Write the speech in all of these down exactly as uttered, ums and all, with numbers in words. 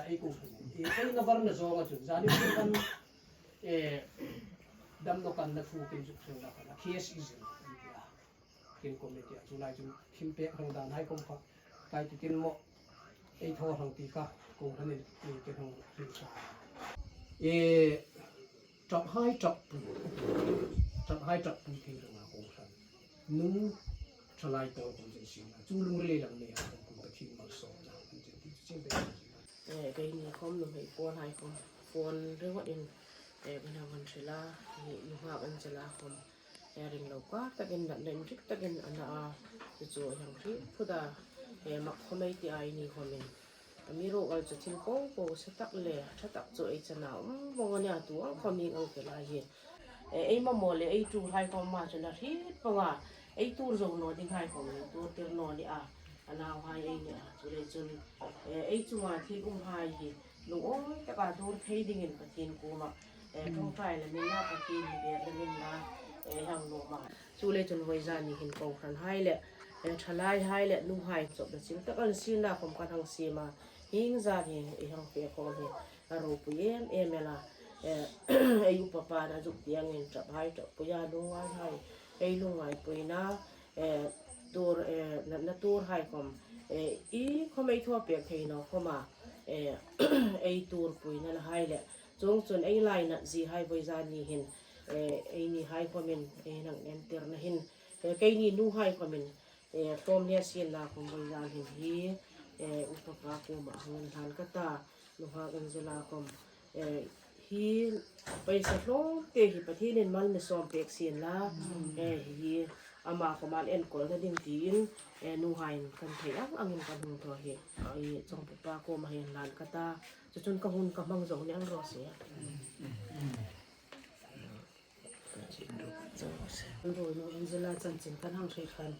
Ei ko, e, ei na var na zo a chu, zani kan, e, damna kan na thu kin zuk thung la kan, case is in, kin committee a chu lai chu, kin pe hang dan hai kom kha, kai ti tin mo, ei thaw hang ti kha, ko han in, e, ke hang rin sa. E, Ṭap hai ṭap pu. Ṭap hai ṭap pu thei rawng a kawng hran. Nu ṭhalai tawl kawng zin sin a. Chu lungril ei lang nei a kawng pu Pathien malsawmna. An zin ti chu chin te. E, keini khawm nuhmei pawl hai khawm phone ringawtin, e, kan hang hril a, ni, nunghak an zela khawm, e, ring lo kar takin, natna inrik takin a na a. Chu chu hang hriet phut a, e, mak khawm ei ti a, eini khawmin. Amiruokchu thil po po sa tak le ṭha tak chu ei chena um vawng a nia, tu ang khawm hieng ang te lai hi. E, ei mamaw le ei tuor hai khawm ma chu a hriet vawng a, ei tuor zo naw ding hai khawm ei tuor tir naw ni a, a nauhai ei ni a, chuleiin chun, e, ei chunga thil um hai hi lungawi taka tuor thei dingin Pathien kuoma, e, ṭawngṭai la min la, Pathien hi ber la min la, e, hang nuom a. Chuleiin chun vawizan ni hin kohran hai le, e, ṭhalai hai le, nuhai chawp le chim tak an sin la khawm kan hang siem a. Hieng zan hi ei hang fe khawm hi a ropui em em el a. E, ei upa pa'n a zuk ti angin ṭap hai ṭap pui a, lungngai hai, ei lungngai puina, e, tuor, e, na, na tuor hai khawm, e, iengkhawm ei thaw pek thei naw khawm a, e, ei tuor puina la hai le. Chuongchun ei lainat zie hai vawizan ni hin, e, eini hai khawmin, e, hang entirna hin, e, keini nuhai khawmin, e, tlawm le sin la khawm vawizan hin hi, e, upa pa kuoma hang inhlan ka ta, nunghak an zela khawm, e, hi paisa tlawm te hi Pathienin mal mi sawm pek sien la, e, hi ama khawm an enkawlna ding tiin, e, nuhaiin kan thei ang angin kan hung thaw hi, e, chawngpupa kuoma hang inhlan ka ta, chu chun ka hun ka hmang zo ni ang raw se. Ruolnu Angela chanchin kan hang hriet khan,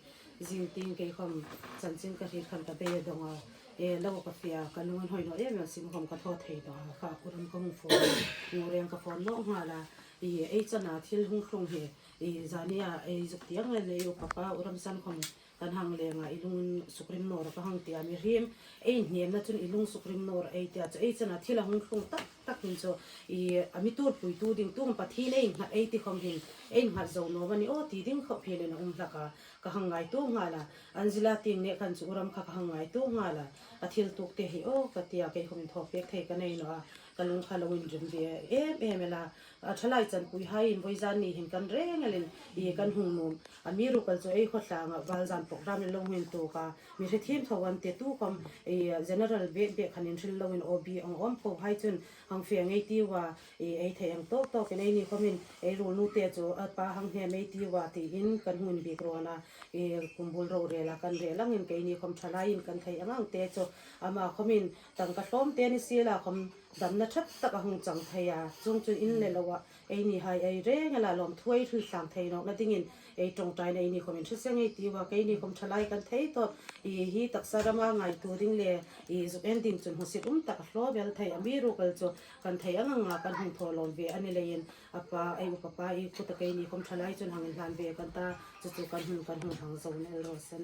zing tieng kei khawm chanchin ka hriet khan ka bei a dawng a, e, lo ka fie a, ka lung an hawi naw em em, sim khawm ka thaw thei naw a, kha kuram ka hung phone, nu reng ka phone nawk nghal a, i, ei chena thil hung tlung hi, i, zani a, ei zuk ti ang le le, i upa pa, u Ramsan khawm, kan hang leng a, i lung sukrim naw rawh ka hang ti a, mihriem ei hnemna chun i lung sukrim naw rawh ei ti a, chu ei chena thil a hung tlung tak tak hin chu, i, a mi tuorpuitu ding tu Pathien ei nghat ei ti khawm hin, ei nghat zo naw a ni aw ti ding khawp hi le na um hlak a, ka hang ngaituo nghal a, Angela tieng ne khan chu u Ram kha ka hang ngaituo nghal a, a thil tuok te hi aw ka ti a, kei khawmin thaw pek thei ka nei naw a, ka lung kha lo inrim ve em em el a, a ṭhalai chanpui haiin vawizan ni hin kan reng elin, i, kan hung nuom. Amiruokchu ei khawtlanga val zan program lo hung intuok a, mi hre thiem tho an ti tu khawm, i, general bek bek khan inhril loin O B ang awm po hai chun hang fe ang ei tiu a, i, ei thei ang tawk tawkin eini khawmin ei ruolnu te chu a pa hang hnem ei tiu a tiin kan hung inbiek rawn a, i, kumbul rorel a kan rel angin keini khawm ṭhalaiin kan thei ang ang te chu ama khawmin tangka tlawm te ni sien la khawm damna ṭha tak a hung chang thei a, chuongchun in le lo a, eini hai ei reng el a lawmthu ei hril tlang thei nawkna dingin ei ṭawngṭaina eini khawmin hre seng ei tiu a, keini khawm ṭhalai kan thei tawp, i, hi taksa rama ngaituo ding le, i, zuk en ding chun hmusit um tak a hlaw bel thei, amiruokchu kan thei ang anga kan hung thaw lawm ve a ni leiin, a pa, ei upa pa, i, kuta keini khawm ṭhalai chun hang inhlan ve kan ta, chu chu kan hung, kan hung hang zo ni el raw se.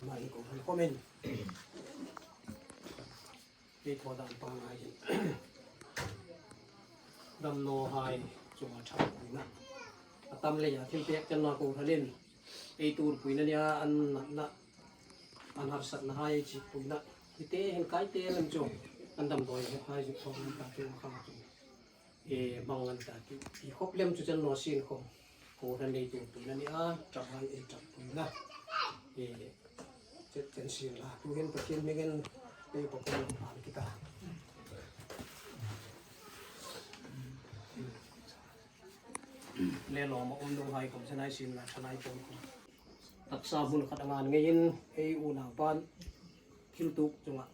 Mani ko han comment. Ei thaw dan pangngai hin. Damnawhai chunga ṭhangpuina. A tam leia thil pek chenna kohranin ei tuorpuina nia an natna, an harsatnahai chikpuina. Hi te hin kai te lem chu an damdawi hai zuk thaw an ta chu kha chu. E, hmang an ta ti, ti khawp lem chu chen naw sien khawm. Kohran nei tuorpuina nia, ṭap hai ei ṭappuina. E, chen, chen sien la. Tuhin Pathien hmingin ei pa khawm an ki ta. Le lawm a um nuhai khawm chen hai sien la, ṭhalai pawl khawm. Taksa hmun khat anga ngeiin ei unaupa'n thil tuok chunga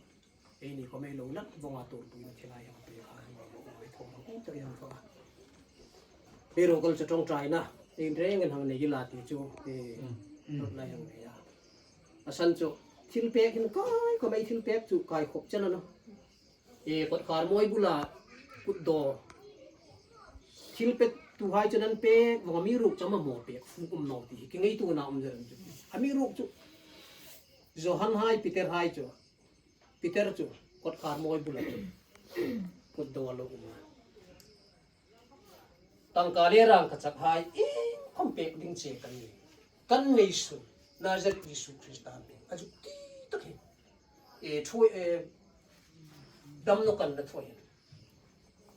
eini khawm ei lo nat vawng a tuorpuina thil hai hang pek a, hang lo ngai thaw hang um tak hang thaw a. Amiruokchu ṭawngṭaina ei rengin hang nei la ti chu, e, mm, mm, ṭawngṭai hang nei a. A san chu thil pek hin kai khawm ei thil pek chu kai khawp chen a naw. E, kawtkhar mawi bula kut daw. Thil pektuhai chun an pek vawng, amiruokchu mamaw pek fuk um naw ti hi kingaituona um zel chu. Amiruokchu Johan hai, Peter hai chu. Peter chu kotkhar mawi bula chu. Kut do lo um. Tangka le rang ka chak hai, iengkhom pek ding che kan nei. Kan nei sun, Nazareth Jesu Krista hming. A zuk ti tak hi. E, thu, e, damna kan na thaw hin.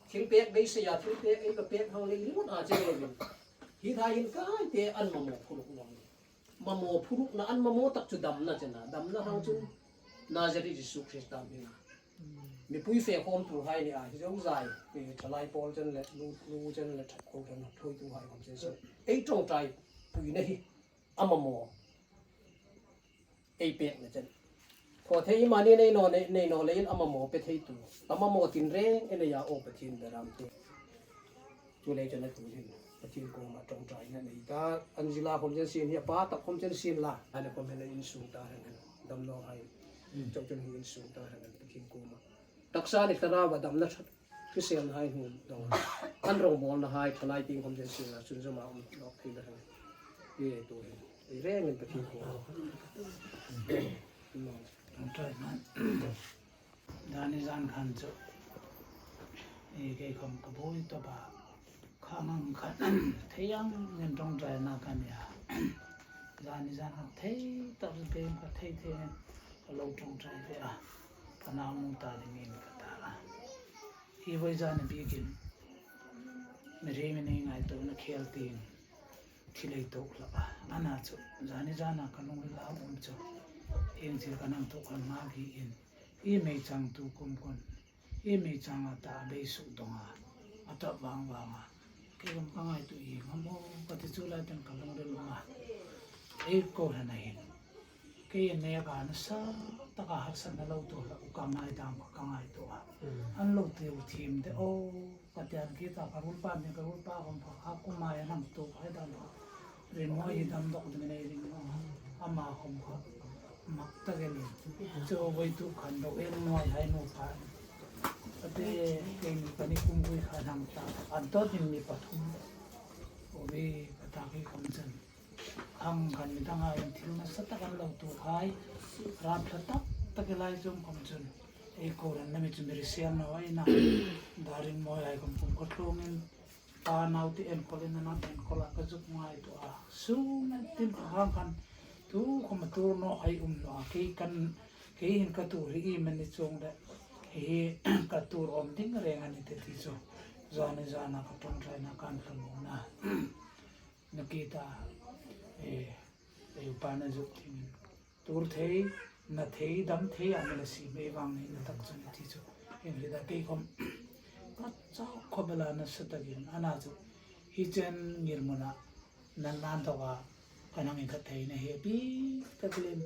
Thil pek beisei a, thil pek ei ka pek hang lei ringawt a che lo hin. Hi thai hin kai te an mamaw phuruk nawh. Mamaw phurukna an mamaw tak chu damna chena. Damna hang chun Nazareth Jesu Krista hming. Mipui fe khawmtuhai ni a, hi zong zai, eh, thalai pawl chen le, nu, nu chen le, that ko chen, thawitu hai khawm chen so. Ei ṭawngṭaipuina hi, a mamaw. Ei pekna chen. Thaw thei mani nei naw, nei, nei naw leiin a mamaw pe thei tu. A mamaw tinreng, ei nei a, aw Pathien beram te. Chu lei chena tu hin, Pathien kuoma ṭawngṭaina nei ta, an zila khawm chen sien hi, a pa tak khawm chen sien la, a ni khawm hin insung ta hen hen, damnawhai, chau chun hi insung ta hen hen, Pathien kuoma. Taksa ni thlarau a damna ṭhat, Kristien hai hun dong. An rongbawlna hai, thalai tieng khawm chen sien la, chun zoma um lawk thei ta hen. Hi tu hin, ei rengin Pathien kuoma. Ṭawngṭaina. Zani zan khan chu. E, kei khawm ka buoi tawp a. Khang ang khan thei ang ngen ṭawngṭaina ka nia. Zani zan khan thei tak rin kei ka thei thei ngen ka lo ṭawngṭai ve a. Ka nau nu ta dingin ka ta a. Hi voi zan a bikin. Mi ri mi nei ngaituona khel ting. Thil ei tuok hlak a. Ana chu. Zani zan a ka lungrila um chu. Hieng thil ka nang tuok khan ma ki in. I mei chang tu kum kun. I mei chang a ta bei suk dong a. A ta vang vang a. Kei kum ka ngaituo i ngam aw ka ti chu lai ten ka lungril um a. Ei kohran a hin. Kei neka nasa taka harsatna lo tuok hlak u ka ngai dam ka ngaituo a. An lo ti u thiem de aw. Ka tian ki ta ka ruolpa mi ka ruolpa khawm kha a kum a nang tuok hai dam kha. Ringngai hi dam dawk ding nei ring naw. Ama khawm kha mak tak el in. Chu voi tu khan lo en ngai hai nu kha. Ate keini ka ni kum vui kha nang ta. An tawt in mi pathum. Ovi ka ta ki khawm chen. Ang khan mi dang a in thil nasa tak an lo tuok hai. Ram thla tak tak i lai chung khawm chun. Ei kohran na mi chu mi ri siam naw ei na. Daring mawi hai khawm kum ka tlungin. Pa nau ti enkawl in a nang enkawl a ka zuk ngaituo a. Sum tin ka hang khan tu khawm a tur naw hai um naw a. Kei kan, kei hin ka tur hi i mani chung le. Hi ka tur awm ding reng a ni te ti chu. Zani zan a ka ṭawngṭaina kan hlan naw na. Na ki ta, e, e, upa na zuk thim. Tur thei, na thei, dam thei, a mi la si mei vang nei na tak chu ni ti chu. Eng ri da kei khawm. Ka chau khawp el a nasa takin, ana chu. Hi chen ngirmuna, nan nan tawka, ka nang in ka thei na he pi, ka tilin.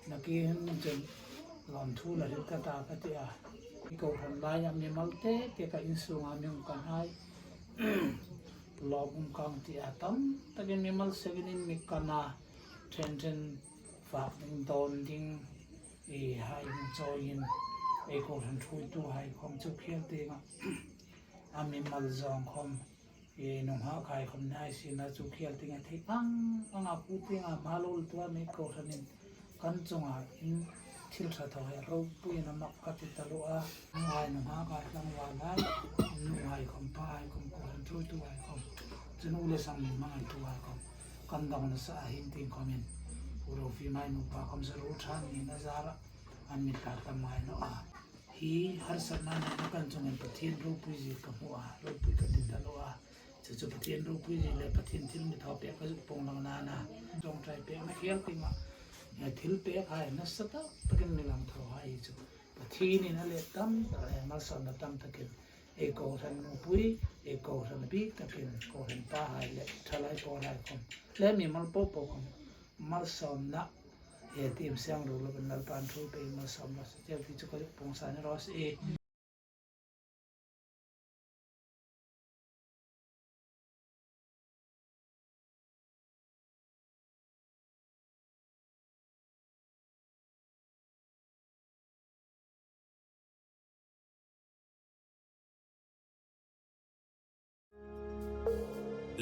Na ki hin chun, lawm thu la hril ka ta ka ti a. I kohran laia mimal te, te ka insunga mi hung kan hai. Lawm um kang ti a tam, takin mimal sengin in mi kan a. Ṭhen ṭhen fak ding, dawn ding, i hai ding chawiin, ei kohran ṭhuoitu hai khawm chu khial ding a. A mimal zawng khawm, i nunghak hai khawm nai sina chu khial ding a thei ang ang a pu tieng a hma lo tu a mi kohranin kan chunga in thil ṭha thaw hai ropui in a mak ka ti taluo a. Ngai nunghak hai tlangval hai, nu hai khawm pa hai khawm kohran ṭhuoitu hai khawm. Chu nu le sang min hmangai tu hai khawm. Kan dang nasa a hin ting khawmin. Pu Rofi mai nupa khawm zaru ṭha ni na zara. An mi tlar tam ngai naw a. Hi harsatna nena kan chungin Pathien ropui zie ka hmu a, ropui ka ti taluo a. Chu chu Pathien ropui zie le Pathien thil mi thaw pek ka zuk pawng lang nana. Ṭawngṭai pekna khial tima. Thil pek hai nasa tak takin mi lang thaw hai chu. Pathienin a let tam tak le malsawmna tam takin. Ei kohran nupui, ei kohran bik takin, kohran pa hai le, ṭhalai pawl hai khawm. Le mimal po po khawm, malsawmna, e, tiem siang ru lo kan Lalpan thu pe malsawmna sa tel ti chu ka pawng sa ni raw se.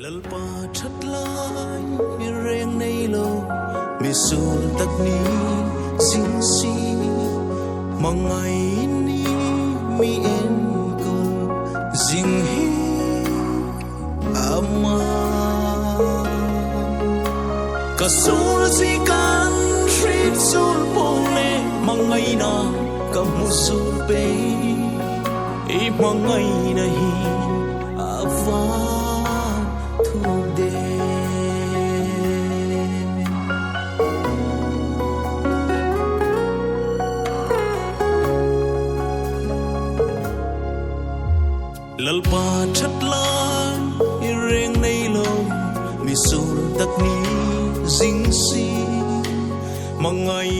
Lalpa ṭhat lai, mi reng nei lo, mi suol tak ni, zing si, hmangai ni mi enkawl zing hi ama. Ka suol zie kan hriet suol po le hmangaina ka hmu suol pei, i hmangaina hi a va thuk de. Lalpa ṭhat lai i reng nei lo, mi suol tak ni zing si, hmangai